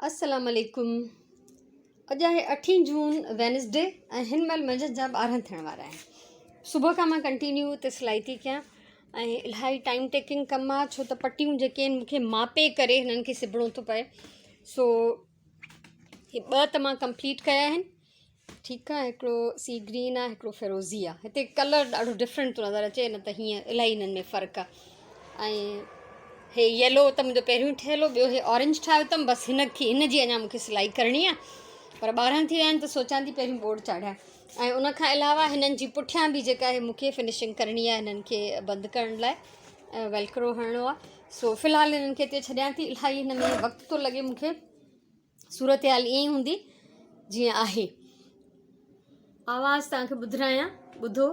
السلام عليڪم اڄ آهي اٺين جون وينسڊي ۽ هن مهل منجهند جا 12 ٿيڻ وارا آهن. صبح کان مان ڪنٽينيو تي سلائي ٿي ڪيان ۽ الاهي ٽائيم ٽيڪنگ ڪم آهي ڇو ته پٽيون جيڪي آهن مونکي ماپي ڪري هنن کي سبڻو ٿو پئي. سو هي ٻه ته مان ڪمپليٽ ڪيا آهن. ٺيڪ آ هڪڙو سي گرين آ هڪڙو فيروزي آ هتي ڪلر ڏاڍو ڊفرنٽ ٿو نظر اچي نه ته هيئن الاهي هنن ۾ فرق آ ۽ هي يلو ته منهنجو پهريون ٺهيل هو ٻيو هي اورنج ٺاهيو اٿم بس هن کي هن جي اڃا مونکي سلائي ڪرڻي آ پر 12 ٿي ويا آهن ته سوچان ٿي پهريون بورڊ چاڙهيان ۽ ان کان علاوه هنن جي پٺيان به جيڪا آهي مونکي فنشنگ ڪرڻي آ هنن کي بند ڪرڻ لاء ويلڪرو هڻڻو آ سو في الحال هنن کي هتي ڇڏيان ٿي الاهي هن ۾ وقت ٿو لڳي مونکي صورتحال ائين ئي هوندي جيئن آهي. آواز توهان کي ٻڌرايان ٻڌو.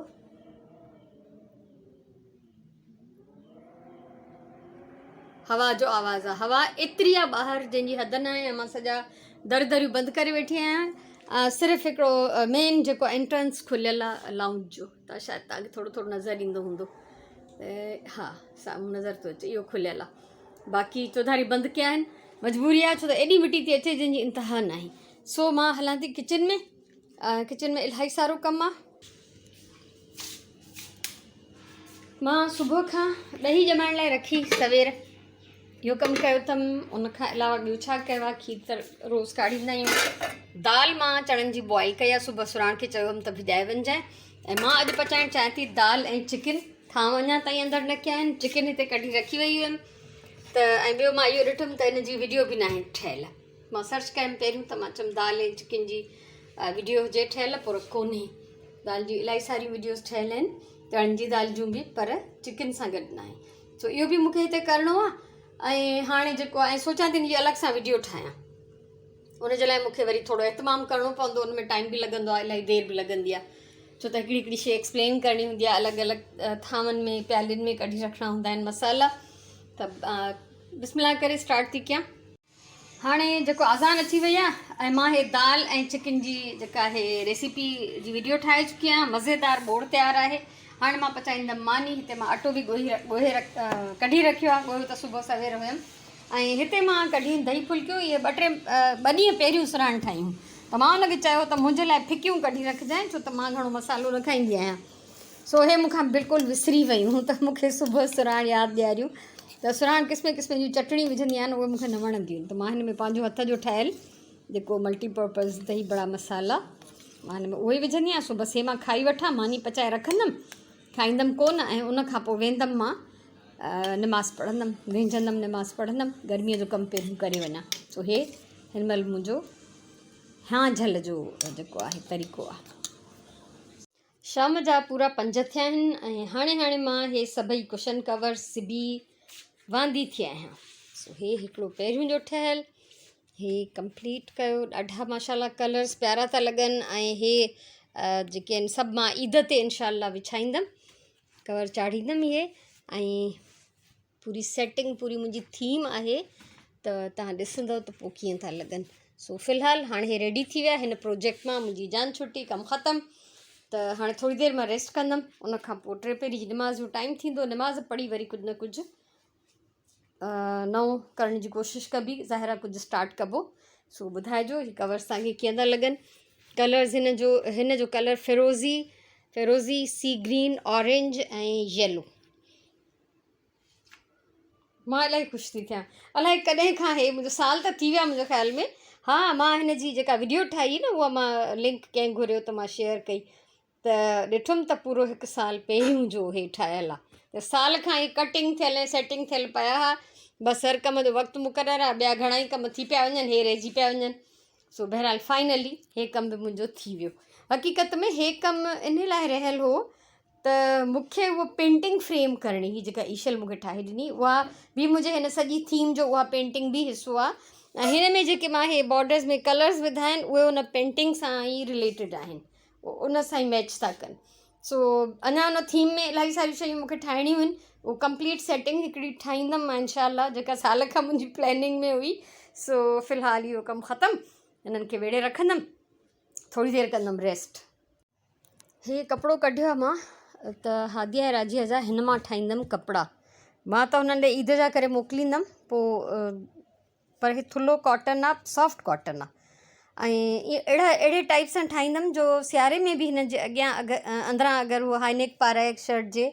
هوا جو آواز آ هوا ايتري آ ٻاهر جنهن جي حد نه آهي مان سڄا در دريون بند ڪري ويٺي آهيان صرف هڪڙو مين جيڪو انٽرنس کليل آ لائونج جو ته شايد توهان کي ٿورو ٿورو نظر ايندو هوندو ها سامهون نظر ٿو اچي اهو کليل آ باقي چوڌاري بند ڪيا آهن مجبوري آهي ڇو ته ايڏي مٽي ٿي اچي جنهن جي انتها ناهي سو مان هلان ٿي ڪچن ۾ ڪچن ۾ الاهي سارو ڪم آ مان صبح کان ڏهي ڄمائڻ لاء رکي سوير اهو ڪم ڪيو اٿم ان کان علاوه ٻيو ڇا ڪيو آهي کير ته روز ڪاڙهيندا آهيون دال مان چڻن جي بوائل ڪئي آهي صبح سراڻ کي چيو هيم ته ڀڄائي وڃجانء ۽ مان اڄ پچائڻ چاهيان ٿي دال ۽ چڪن ٿانو اڃا تائين اندر نه ڪيا آهن چڪن هتي ڪڍي رکي وئي هيم ته ۽ ٻيو مان اهو ڏٺم ته ان جي وڊيو به ناهي ٺهيل مان سرچ ڪيم پهريون ته مان چيم دال ۽ چڪن جي وڊيو هجي ٺهيل پر ڪونهي دال جون الاهي ساريون وڊيوز ٺهيل آهن چڻن جي دال جون به پر چڪن سان گڏ ناهي سو اهو به مونکي هتي ڪرڻو آهي ۽ هاڻي جيڪو آهي سوچان ٿي ان جي الڳ سان وڊيو ٺاهيان ان جي لاء مون کي وري ٿورو اهتمام ڪرڻو پوندو ان ۾ ٽائيم به لڳندو آهي الاهي دير به لڳندي آهي ڇو ته هڪڙي هڪڙي شيء ايڪسپلين ڪرڻي هوندي آهي الڳ الڳ ٿانون ۾ پيالين ۾ ڪڍي رکڻا هوندا آهن مصالحا ته بسم الله ڪري اسٽارٽ ٿي ڪيان. هاڻي جيڪو اذان اچي وئي آهي ۽ مان هي دال ۽ چڪن جي جيڪا هي ريسيپي جي ويڊيو ٺاهي چڪي آهيان مزيدار ٻوڙ تيار آهي هاڻي مان پچائيندم ماني هتي مان اٽو به ڳوهي ڳوهي ڪڍي رکيو آهي ڳوهيو ته صبح سوير هيم ۽ هتي مان ڪڍيون دهي ڦلڪيون اهي ٻه ٽي ٻه ڏينهن پهريون سرهاڻ ٺاهيون ته مان ان کي چيو ته منهنجي لاء ڦڪيون ڪڍي رکجانء ڇو ته مان گهڻو مصالحو نه کائيندي آهيان سو اهي مون کان بلڪل وسري ويون ته مون کي صبح سرهاڻ ياد ڏياريون ته سرهاڻ قسمين قسمين جون چٽڻيون وجهندي آهن اهي مون کي نه وڻنديون آهن ته مان هن ۾ پنهنجو هٿ جو ٺاهيل جيڪو ملٽي پرپز دهي بڙا مصالحا مان هن ۾ اهو ئي وجهندي آهيان سو بس هي مان کائي وٺان ماني پچائي رکندم کائيندم ڪونه ۽ ان کان پوء ويندم مان نماز پڙهندم وهنجندم نماز پڙهندم گرميء جو ڪم پهريون ڪري وڃان سو هي هن مهل منهنجو هيان جهل جو جيڪو آهي طريقو آهي. شام جا پورا 5 ٿيا آهن ۽ هاڻي هاڻي مان هي سڀئي ڪشن ڪور سبي واندي ٿي آهيان سو هي هڪڙو پهريون جو ٺهيل هي ڪمپليٽ ڪيو ڏاڍا ماشاء الله ڪلرس پيارا ٿا لڳن ۽ هي جيڪي آهن سڀ مان عيد تي انشاء الله وڇائيندم ڪور چاڙهيندم اهي ۽ پوري سيٽنگ پوري منهنجي ٿيم آهي ته تهان ڏسندو ته پوء ڪيئن ٿا لڳن سو في الحال هاڻي هي ريڊي ٿي ويا هن پروجيڪٽ مان منهنجي جان ڇٽي ڪم ختم ته هاڻي ٿوري دير مان ريسٽ ڪندم ان کان پوء ٽي پهري جي نماز جو ٽائيم ٿيندو نماز پڙهي وري ڪجهه نه ڪجهه نئون ڪرڻ جي ڪوشش ڪبي ظاهر آهي ڪجهه اسٽارٽ ڪبو سو ٻڌائجو هي ڪورس توهان کي ڪيئن ٿا لڳن ڪلرز هن جو هن جو ڪلر فيروزي فيروزي سي گرين اورينج ۽ يلو مان الاهي خوش ٿي ٿيان الاهي ڪڏهن کان هي منهنجو سال ته ٿي ويا منهنجي خيال ۾ ها مان هن جي جيڪا وڊيو ٺاهي نه اها مان لنڪ ڪنهن گهريو ته مان شيئر ڪئي ته ڏٺم ته پورو هڪ سال پهريون جو هي ٺاهيل آ ته سال کان هي ڪٽنگ ٿيل ۽ سيٽنگ ٿيل پيا ها بس هر ڪم جو وقت مقرر آ ٻيا گهڻا ئي ڪم ٿي پيا وڃن هي رهجي پيا وڃن سو بهرحال فائنلي هي ڪم به منهنجو ٿي ويو حقيقت ۾ هي ڪم ان لاء رهيل هو ته مون کي اهو پينٽنگ فريم ڪرڻي هئي جيڪا ايشل مون کي ٺاهي ڏني اها به منهنجي هن سڄي ٿيم جو اها پينٽنگ به حصو آ ۽ هن ۾ جيڪي مان هي بارڊرز ۾ ڪلرز وڌا آهن اهي ان پينٽنگ سان ئي رليٽيڊ آهن ان سان ئي ميچ ٿا ڪن سو اڃا ان ٿيم ۾ الاهي ساريون شيون مونکي ٺاهڻيون آهن اهو ڪمپليٽ سيٽنگ هڪڙي ٺاهيندم مان انشاء الله جيڪا سال کان منهنجي پلاننگ ۾ هئي سو في الحال اهو ڪم ختم هنن کي ويڙهي رکندم ٿوري دير ڪندم ريسٽ. هي ڪپڙو ڪڍيو آهي مان ته هاديه ۽ راجيه جا هن مان ٺاهيندم ڪپڙا مان ته هنن ڏي عيد جا ڪري موڪليندم پوء. پر هي ٿلهو ڪاٽن آ سافٽ ڪاٽن آ ۽ اهڙا اهڙي ٽائپ سان ٺاهيندم جو سياري ۾ به هنن جي اڳيان اگر اندران اگر هو هائي نيڪ پارائي شرٽ جي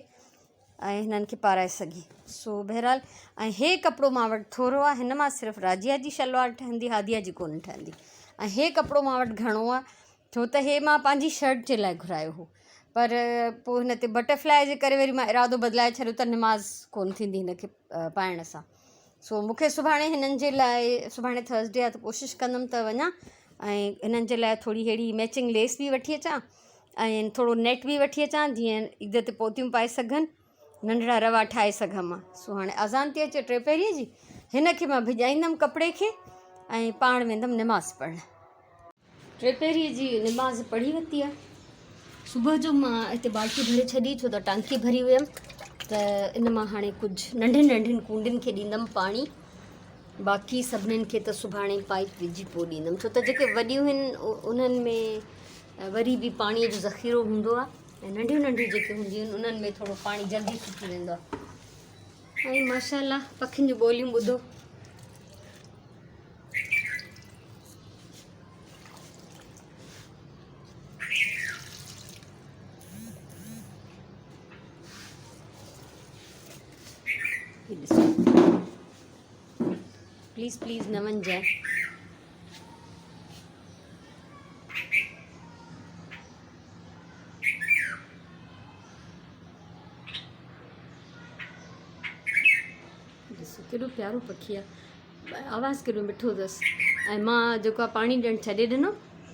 ۽ هنن کي پارائي سگهي سو بهرحال ۽ هي ڪپڙو مان وٽ ٿورو آهي هن مان صرف راجيا جي شلوار ٺهندي هاديا جي ڪونه ٺهندي ۽ هي ڪپڙو مان وٽ گهڻو آهي ڇو ته هي مان پنهنجي شرٽ جي لاء گهرايو هو پر پوء هن تي بٽرفلاء جي ڪري وري مان ارادو بدلائي ڇڏيو ته نماز ڪونه ٿيندي هن کي پائڻ سان سو مون کي سڀاڻي هنن جي لاء سڀاڻي ٿرسڊي آهي ته ڪوشش ڪندم ته وڃان ۽ هنن جي لاء ٿوري ههڙي ميچنگ ليس به وٺي اچان ۽ ٿورو نيٽ به وٺي اچان جيئن عيد تي پوتيون پائي سگهن ننڍڙا روا ٺاهي سگهان مان سو هاڻي اذان ٿي اچي ٽي پهري جي هن کي مان ڀڄائيندم ڪپڙي کي ۽ پاڻ ويندم نماز پڙهڻ ٽي پهري جي نماز پڙهي ورتي آهي صبح جو مان هتي بالٽي ڀري ڇڏي ڇو ته ٽانڪي ڀري هيم ته ان مان هاڻي ڪجهه ننڍين ننڍين ڪونڊين کي ڏيندم پاڻي باقي سڀنين کي ته سڀاڻي پائپ وجهي پوء ڏيندم ڇو ته جيڪي وڏيون آهن انهن ۾ وري به پاڻيء جو ذخيرو هوندو آهي ۽ ننڍيون ننڍيون جيڪي هونديون آهن انهن ۾ ٿورو پاڻي جلدي سڪي ويندو آهي ۽ ماشاء الله پکين جون ٻوليون ٻڌو ڏسو پليز پليز نه وڃجانء. ڏسو ڪيڏو پيارو پکي آ آواز ڪيڏو مٺو اٿس ۽ مان جيڪو آ پاڻي ڏيڻ ڇڏي ڏنو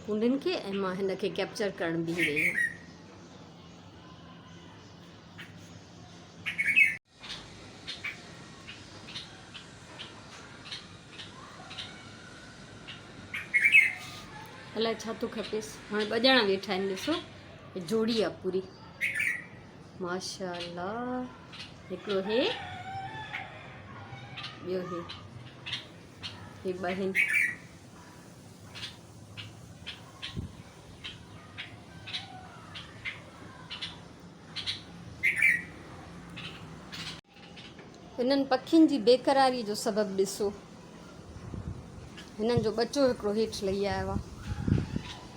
ڪونڊين کي ۽ مان هن کي ڪيپچر ڪرڻ بيهي رهي آهيان. الائي ڇا ٿو کپيس هاڻي ٻه ڄڻا ويٺا آهن ڏسو جوڙي آ پوري ماشاء الله هڪڙو هي ٻيو هي هي ٻه آهن هنن پکين جي بيقراري جو سبب ڏسو. هنن جو ٻچو هڪڙو هيٺ لهي آيو آهي.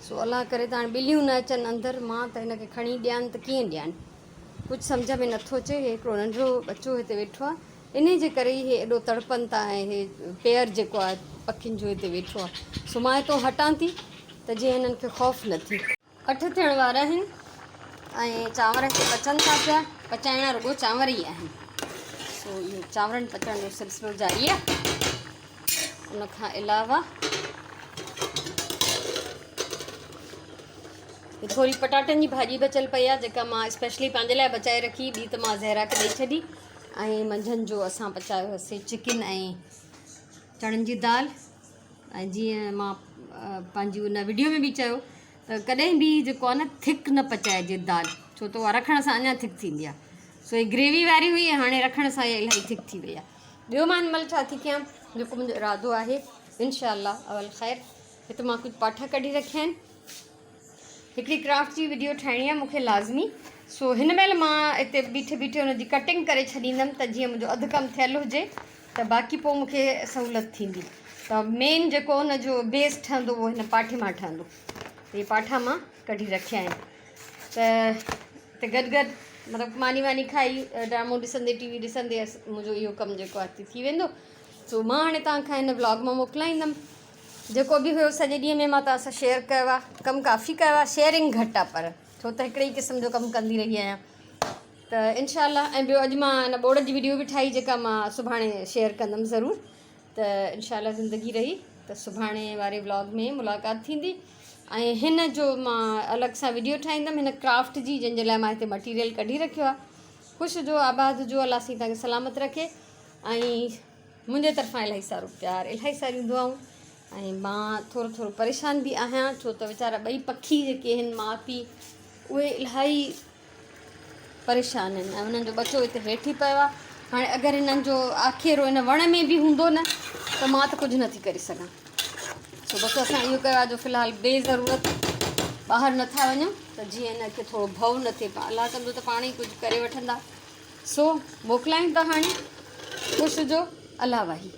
سو الله ڪري ته هاڻي ٻليون نه اچن اندر مان ته هن کي کڻي ڏيان ته ڪيئن ڏيان. ڪجهه سمجهه ۾ نٿو اچي. هي هڪڙو ننڍڙو ٻچو هتي ويٺو آهي. انهي جي ڪري ئي هي ايڏو تڙپن ٿا ۽ هي پيئر جيڪو آهي پکين جو هتي ويٺو آهي. سو مان هتو هٽان ٿي ته جيئن هنن کي خوف نه ٿئي. اٺ ٿيڻ وارا آهن ۽ چانور هتي پچن ٿا پيا پچائڻا رڳو چانور ئي آهن سو اهو چانورن پچڻ جو سلسلو جاري آهي ان کان علاوه ٿوري پٽاٽن جي ڀاڄي بچل پئي آهي جيڪا مان اسپيشلي پنهنجي لاء بچائي رکي ٻي ته مان زهرا کي ڏئي ڇڏي ۽ منجهند جو اسان پچايو هوسي چڪن ۽ چڻن جي دال ۽ جيئن مان پنهنجي ان وڊيو ۾ به چيو ته ڪڏهن به جيڪو آهي نه ٿڪ نه پچائجي دال ڇو ته اها رکڻ سان اڃا ٿڪ ٿيندي آهي سو هي گريوي واري هئي هاڻي رکڻ سان هي الاهي ٿڪ ٿي وئي آهي ٻيو مان هن مهل ڇا ٿي ڪيان جيڪو منهنجو ارادو آهي انشاء الله اول خير هت مان ڪجهه پاٺا ڪڍي رکيا آهن هڪڙي ڪرافٽ جي وڊيو ٺاهڻي آهي مونکي لازمي سو هن مهل مان هتي بيٺي بيٺي ان جي ڪٽنگ ڪري ڇڏيندم ته جيئن منهنجو اڌ ڪم ٿيل هجي ته باقي پوء مونکي سهولت ٿيندي ته مين جيڪو ان جو بيس ٺهندو اهو هن پاٺي مان ٺهندو هي پاٺا مان ڪڍي رکيا آهن ته ته گڏ گڏ مطلب ماني واني کائي ڊرامو ڏسندي ٽي وي ڏسندي منهنجو اهو ڪم جيڪو آهي ٿي ويندو سو مان هاڻي توهان کان هن بلاگ مان موڪلائيندم جيڪو به هيو سڄي ڏينهن ۾ مان توهان سان شيئر ڪيو آهي ڪم ڪافي ڪيو آهي شيئرنگ گهٽ آهي پر ڇو ته هڪڙي ئي قسم جو ڪم ڪندي رهي آهيان ته انشاء الله ۽ ٻيو اڄ مان ان ٻوڙ جي وڊيو به ٺاهي جيڪا مان سڀاڻي شيئر ڪندم ضرور ته انشاء الله زندگي رهي ته سڀاڻي واري ولاگ ۾ ملاقات ٿيندي ۽ هن جو مان الڳ سان وڊيو ٺاهيندم هن ڪرافٽ جي جنهن جي لاء مان هتي مٽيريل ڪڍي رکيو آهي خوش هجو آباد هجو الله سائين توهان کي سلامت رکي ۽ منهنجي طرفان الاهي سارو پيار الاهي ساريون دعائون ۽ مان ٿورو ٿورو پريشان به آهيان ڇو ته ويچارا ٻئي پکي جيڪي آهن ماء پيء اهي الاهي پريشان آهن ۽ انهن جو ٻچو هتي هيٺ ئي پيو آهي هاڻي اگر هنن جو آکيرو ان وڻ ۾ به هوندو نه ته مان ته ڪجهه نٿي ڪري سگهان سو بس اسان اهو ڪيو آهي جو في الحال بي ضرورت ٻاهر نٿا وڃون ته جيئن هن کي ٿورو ڀؤ نه ٿئي الله ڪندو ته پاڻ ئي ڪجهه ڪري وٺندا سو موڪلايون ٿا هاڻي خوش هجو الله واهي.